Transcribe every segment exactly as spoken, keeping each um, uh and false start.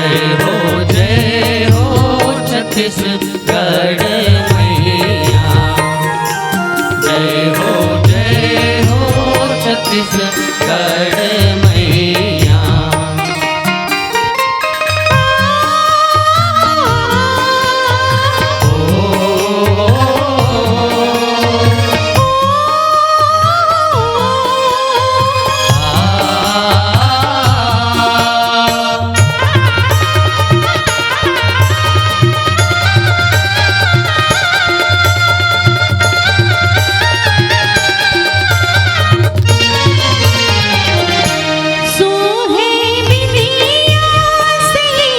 जय हो, जय हो छत्तीसगढ़ मैया। जय हो, जय हो छत्तीसगढ़ मैया। सोहे बिंदिया सही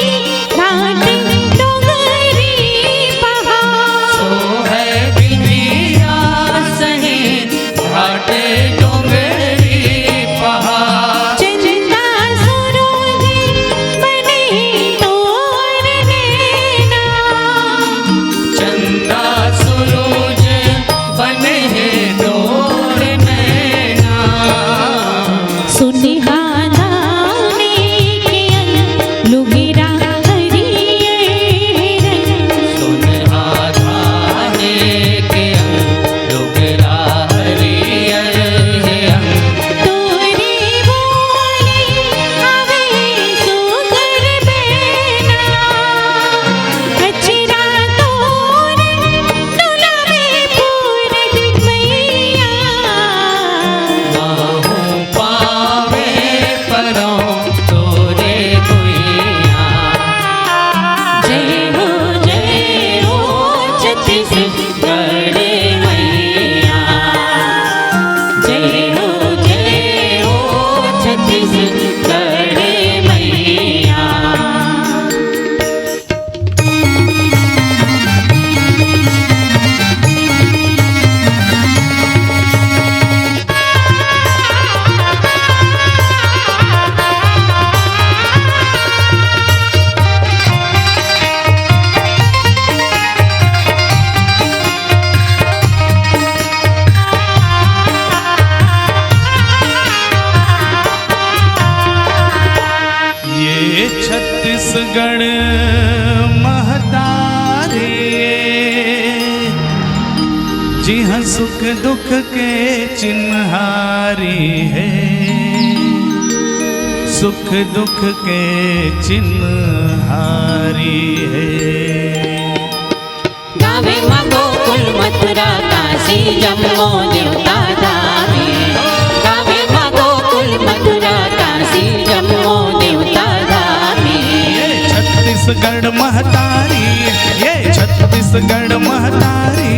घाट डोंगरी पहाड़। सोहे बिंदिया सही घाट डोंगरी पहाड़। चंदा सूरज बने तोर नैना। चंदा सूरज बने तोर नैना। सुनहरा धाने के अंग लुगरा हरियर रंग। सुनहरा धाने के अंग लुगरा हरियर रंग। तोरे बोले आवे सुघर बैना। अचरा तोर डोलावे पूरन मैया। बाहों पावे परों तोरे गुइया। जय हो, जय हो छत्तीसगढ़ मैया। जय हो, जय हो छत्तीसगढ़ मैया। ये छत्तीसगढ़ महतारी, जिहाँ सुख दुख के चिन्हारी हे, सुख दुख के चिन्हारी हे। गावे म गोकुल मथुरा काशी जम्मो देवता धामी। गावे म गोकुल मथुरा काशी जम्मो देवता धामी। ये छत्तीसगढ़ महतारी, ये छत्तीसगढ़ महतारी,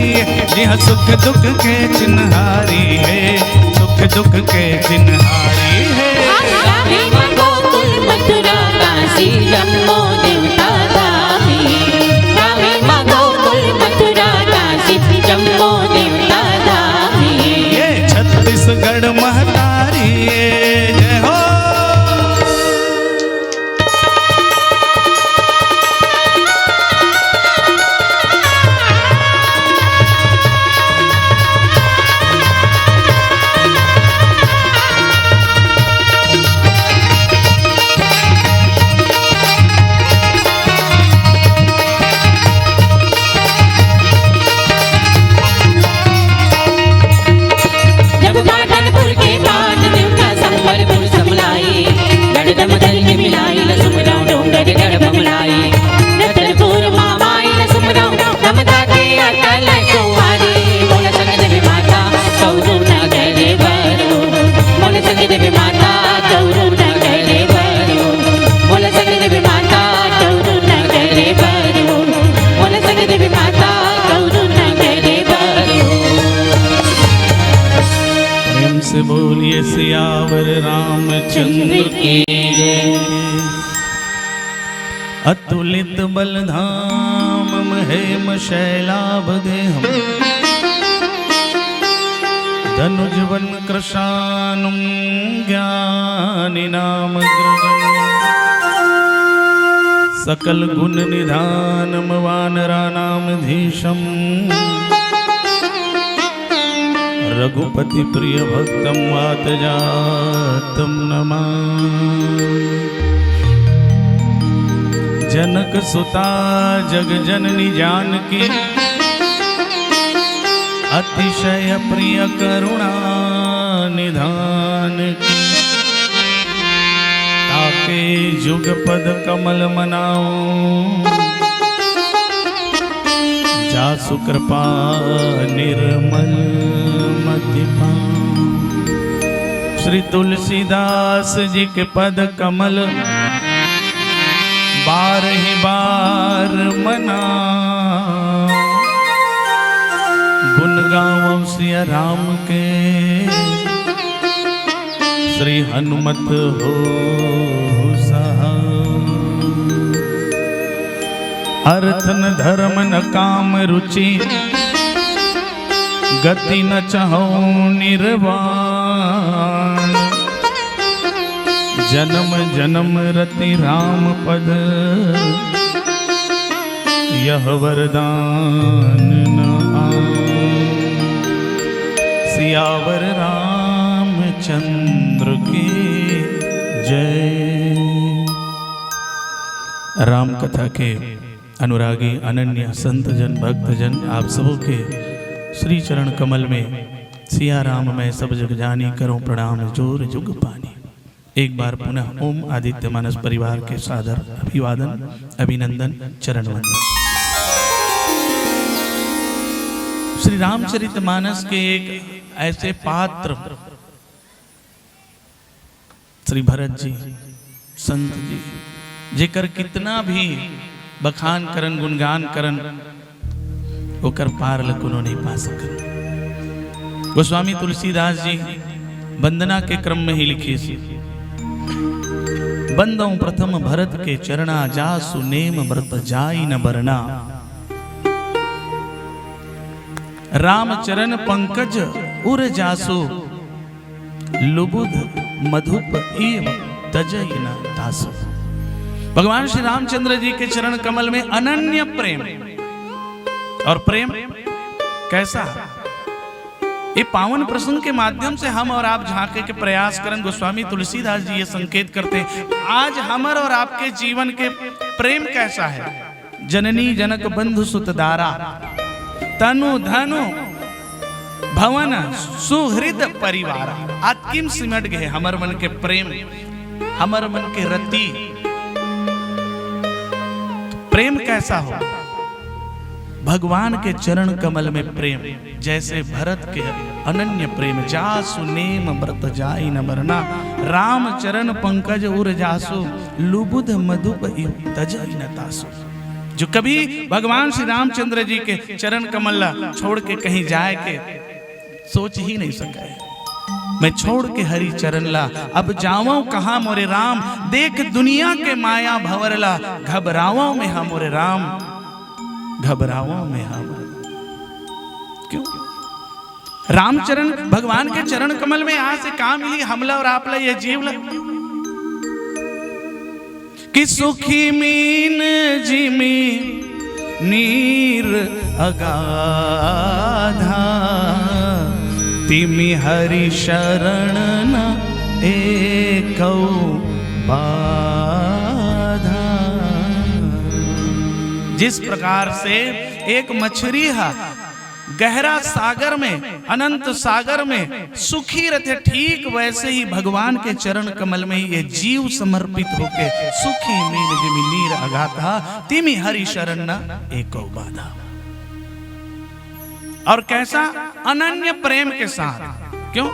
जिहाँ सुख दुख के चिन्हारी हे, सुख दुख के चिन्हारी हे। गावे म गोकुल मथुरा काशी जम्मो देवता धामी। गावे म गोकुल मथुरा काशी जम्मो देवता धामी। ये छत्तीसगढ़ महतारी, जय हो। जब पाटनपुर के पाट देवता संबलपुर समलाई, गढ़ दमदल के मिलाई, लसुमराव डोंगर गढ़ बमलाई, रतनपुर मामाई, लसुमराव दमदा के अटल कुंवारी, मोला संग देवी माता, कौनो न करे बरो, मोला संग देवी माता, कौनो न करे बरो, मोला संग देवी माता, कौनो न करे बरो, मोला संग देवी माता, कौनो न करे बरो। प्रेम से बोलिए सियावर रामचंद्र की जय। अतुलित बल धामम हेम शैलाभ गेहम। धनुज बन कृशानुम ज्ञानी नाम गृहम। सकल गुण निधानम वानराणाम धीशम। रघुपति प्रिय भक्तम वात जातम नमामि। जनक सुता जग जननी जानकी, अतिशय प्रिय करुणा निधान की। ताके जुग पद कमल मनाऊं, जासु कृपा निर्मल मति पाऊं। श्री तुलसीदास जी के पद कमल बारहि बार मना, गुन गावं सिया राम के, श्री हनुमत होहु सहाय। अर्थ न धर्म न काम रुचि, गति न चहौ निर्वाण। जन्म जन्म रति राम पद, यह वरदान न आन। सियावर रामचंद्र की जय। राम कथा के अनुरागी अनन्य संत जन, भक्त जन, आप सबों के श्री चरण कमल में सिया राम मैं सब जग जानी, करूं प्रणाम जोर जुग पानी। एक बार पुनः ओम आदित्य मानस परिवार के सादर अभिवादन, अभिनंदन, चरण वंदन। श्री रामचरित मानस के एक ऐसे पात्र श्री भरत जी, संत जी, जेकर कितना भी बखान करन, गुणगान करन, ओकर पार ल कोनो नहीं पा सकन। गोस्वामी तुलसीदास जी वंदना के क्रम में ही लिखिस, "बंदौं प्रथम भरत के चरणा, जासु नेम व्रत जाई न बरना। राम चरण पंकज उर जासु, लुबुध मधुप इव तजई न तासु।" भगवान श्री रामचंद्र जी के चरण कमल में अनन्य प्रेम। और प्रेम कैसा? ये पावन प्रसंग के माध्यम से हम और आप झांके के प्रयास करन। गोस्वामी तुलसीदास जी ये संकेत करते हैं, आज हमर और आपके जीवन के प्रेम कैसा है? जननी जनक बंधु सुत दारा, तनु धनु भवन सुहृद परिवार। आतकिम सिमट गए हमर मन के प्रेम, हमर मन के रति। प्रेम कैसा हो? भगवान के चरण कमल में प्रेम, जैसे भरत के अनन्य प्रेम। "जासु नेम व्रत जाई न मरना, राम चरण पंकज उर जासु, लुबुध मधुप इव तजई न तासु।" जो कभी भगवान श्री रामचंद्र जी के चरण कमल ला छोड़ के कहीं जाए के सोच ही नहीं सके। "मैं छोड़ के हरि चरण ला, अब जावं कहाँ मोरे राम, देख दुनिया के माया भंवर ला, घबरावं में हा मोरे राम, घबरावं में हा मोरे।" क्यों? रामचरण भगवान के चरण कमल में आ से का मिली हमला और आपला, ये जीव ला? कि सुखी मीन जिमि नीर अगाधा, तिमि हरि शरण न एकौ बाधा। जिस प्रकार से एक मछरी हा गहरा सागर में, अनंत सागर में सुखी रहते, ठीक वैसे ही भगवान के चरण कमल में ये जीव समर्पित होके सुखी मीन जिमि नीर अगाधा, तिमि हरि शरण न एको बाधा। और कैसा अनन्य प्रेम के साथ, क्यों?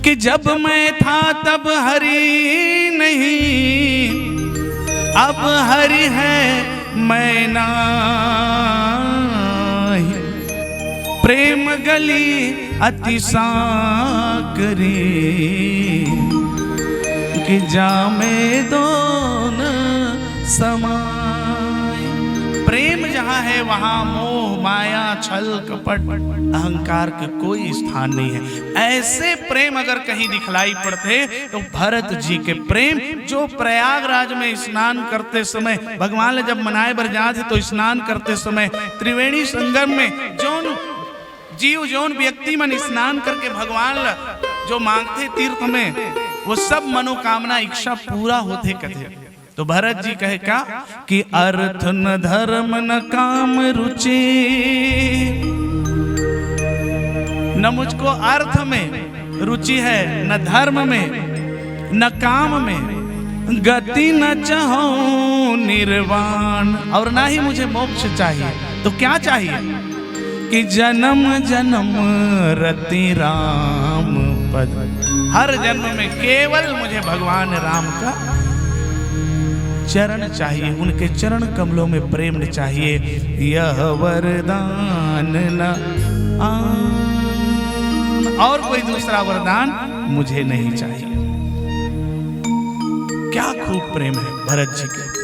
कि जब मैं था तब हरि नहीं, अब हरि है मैं नाही। प्रेम गली अति सांकरी, कि जामे दोन समाय। प्रेम जहाँ है, वहाँ मोह, माया, छल, कपट, अहंकार के कोई स्थान नहीं है। ऐसे प्रेम अगर कहीं दिखलाई पड़ते तो भरत जी के प्रेम, जो प्रयागराज में स्नान करते समय भगवान ला जब मनाए बर जात हे तो स्नान करते समय त्रिवेणी संगम में जौन जीव, जौन व्यक्ति मन स्नान करके भगवान ला जो मांगथे तीर्थ में, वो सब मनोकामना, इच्छा पूरा होथे कथे। तो भरत जी कहे का कि अर्थ न धर्म न काम रुचि, न मुझको अर्थ में रुचि है, न धर्म में, न काम में, गति न चाहूं निर्वाण, और ना ही मुझे मोक्ष चाहिए। तो क्या चाहिए? कि जन्म जन्म रति राम पद, हर जन्म में केवल मुझे भगवान राम का चरण चाहिए, उनके चरण कमलों में प्रेम चाहिए। यह वरदान न आन, और कोई दूसरा वरदान मुझे नहीं चाहिए। क्या खूब प्रेम है भरत जी के।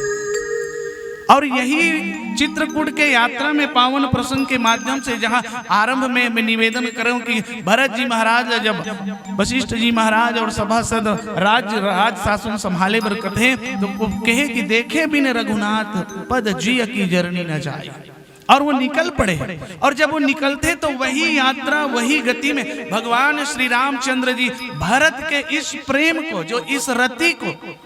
और यही चित्रकूट के यात्रा में पावन प्रसंग के माध्यम से, जहां आरंभ में मैं निवेदन करूं कि भरत जी महाराज जब वशिष्ठ जी महाराज और सभासद राज, राज शासन संभाले बर कथे, तो वो कहे कि देखे बिन रघुनाथ पद जिय की जरनी न जाय। और वो निकल पड़े हैं। और जब वो निकलते तो वही यात्रा, वही गति में भगवान श्री रामचंद्र जी भरत के इस प्रेम को, जो इस रति को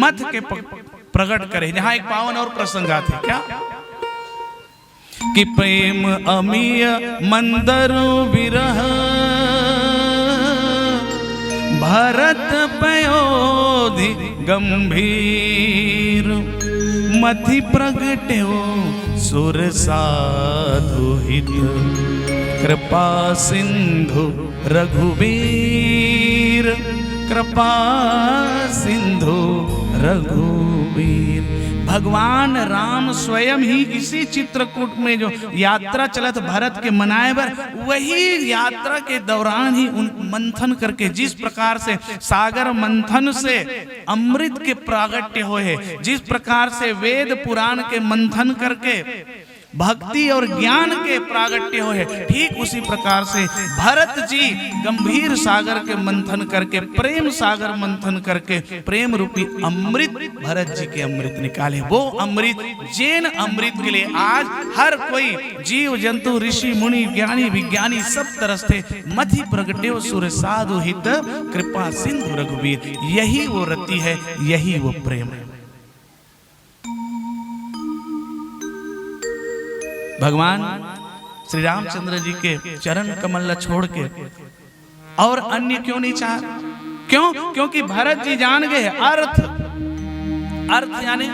मथ के प-, प्रकट करे, जहां एक पावन और प्रसंग आते क्या कि प्रेम अमिय मंदरु विरह भरत पयोधि गंभीर, मथि प्रगट्यो सुर साधु हित कृपा सिंधु रघुवीर, कृपा सिंधु रघुवीर। भगवान राम स्वयं ही इसी चित्रकूट में जो यात्रा चलत भरत के मनाए बर, वही यात्रा के दौरान ही उन मंथन करके, जिस प्रकार से सागर मंथन से अमृत के प्रागट्य होए हे, जिस प्रकार से वेद पुराण के मंथन करके भक्ति और ज्ञान के प्रागट्य होए हे, ठीक उसी प्रकार से भरत जी गंभीर सागर के मंथन करके, प्रेम सागर मंथन करके, प्रेम रूपी अमृत, भरत जी के अमृत निकाले। वो अमृत, जेन अमृत के लिए आज हर कोई जीव जंतु, ऋषि मुनि, ज्ञानी विज्ञानी सब तरस थे। मथि प्रगट्यो सुर साधु हित कृपा सिंधु रघुवीर। यही वो रति है, यही वो प्रेम है। भगवान श्री रामचंद्र जी के चरण कमल ला छोड़ के और अन्य क्यों नहीं चाह? क्यों? क्योंकि भरत जी जान गए अर्थ, अर्थ यानी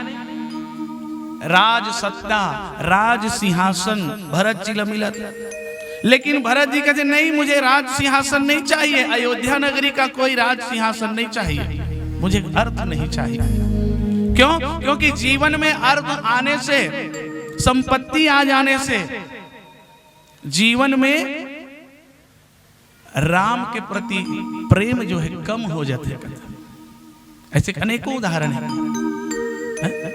राज सत्ता, राज सिंहासन भरत जी ला मिलत। लेकिन भरत जी कहते, "नहीं, मुझे राज सिंहासन नहीं चाहिए, अयोध्या नगरी का कोई राज सिंहासन नहीं चाहिए, मुझे अर्थ नहीं चाहिए।" क्यों? क्योंकि जीवन में अर्थ आने से, संपत्ति आ जाने से जीवन में राम के प्रति प्रेम जो है कम हो जाते हैं। ऐसे अनेकों उदाहरण हैं। हैं?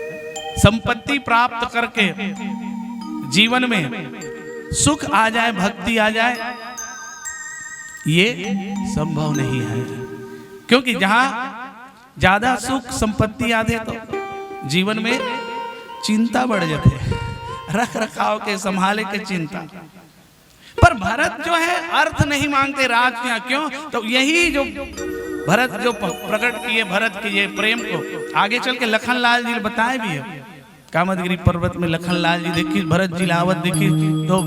संपत्ति प्राप्त करके जीवन में सुख आ जाए, भक्ति आ जाए, ये संभव नहीं है। क्योंकि जहां ज्यादा सुख संपत्ति आथे तो जीवन में चिंता बढ़ जाथे, रख रखाव के, संभाले के चिंता। पर भरत जो है अर्थ नहीं मांगते राज के यहाँ। क्यों? तो यही जो भरत जो प-, प्रकट किए भरत के ये प्रेम को, आगे चल के लखन लाल जी बताए भी है। कामदगिरी पर्वत में लखन लाल जी देखी, भरत जी ला आवत देखी, तो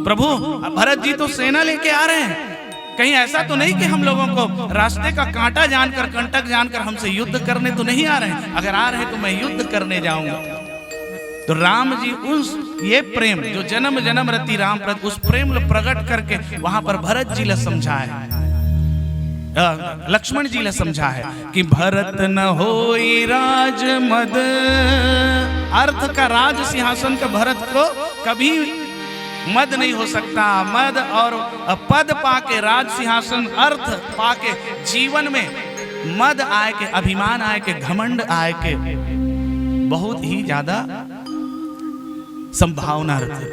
प्रभु, अब भरत जी तो सेना लेके आ रहे हैं, कहीं ऐसा तो नहीं कि हम लोगों को रास्ते का कांटा जानकर, कंटक जानकर हमसे युद्ध करने तो नहीं आ रहे हैं? अगर आ रहे हैं तो मैं युद्ध करने जाऊंगा। तो राम जी उस, ये प्रेम जो जन्म जन्म रति राम प्रति, उस प्रेम ला प्रकट करके वहां पर भरत जी ला समझाए, अ, लक्ष्मण जी ला समझाए कि भरत न होई राज मद, अर्थ का राज सिंहासन का भरत को कभी मद नहीं हो सकता। मद और पद पाके, राज सिंहासन, अर्थ पाके जीवन में मद आए के, अभिमान आए के, घमंड आए के बहुत ही ज्यादा संभावना रहती है।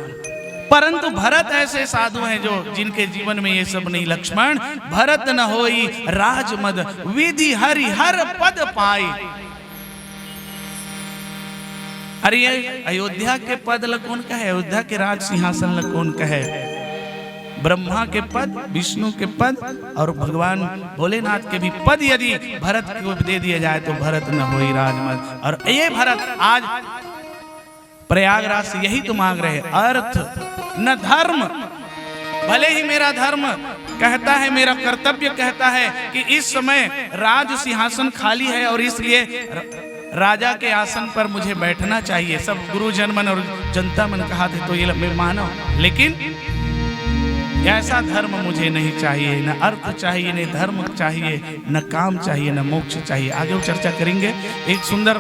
परंतु भरत ऐसे साधु हैं जो, जिनके जीवन में ये सब नहीं। लक्ष्मण, भरत न होई राज मद, विधि हरि हर पद पाई। अरे, ये अयोध्या के पद ल कौन कहे, अयोध्या के राज सिंहासन ल कौन कहे? ब्रह्मा के पद, विष्णु के पद और भगवान भोलेनाथ के भी पद यदि भरत को दे दिया जाए तो भरत न होई राजमर्द। और ये भरत आज प्रयागराज से यही तो मांग रहे, अर्थ न धर्म। भले ही मेरा धर्म कहता है, मेरा कर्तव्य कहता है कि इस समय राज सिंहासन खाली है और इसलिए र-, राजा के आसन पर मुझे बैठना चाहिए, सब गुरुजन मन और जनता मन कहा थे तो ये ल-, मैं मानो, लेकिन ऐसा धर्म मुझे नहीं चाहिए, न अर्थ चाहिए, न धर्म चाहिए, न काम चाहिए, न मोक्ष चाहिए। आगे वो चर्चा करेंगे। एक सुंदर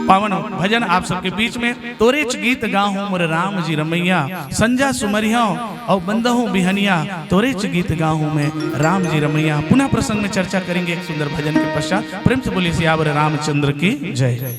पावन भजन आप सबके बीच में। तोरेच गीत गाहूं मोर राम जी रमैया, संजा सुमरिया और बंदहूं बिहनिया, तोरेच गीत गाहूं मैं राम जी रमैया। पुनः प्रसंग में चर्चा करेंगे एक सुंदर भजन के पश्चात। प्रेम से बोलिए सियावर रामचंद्र की जय।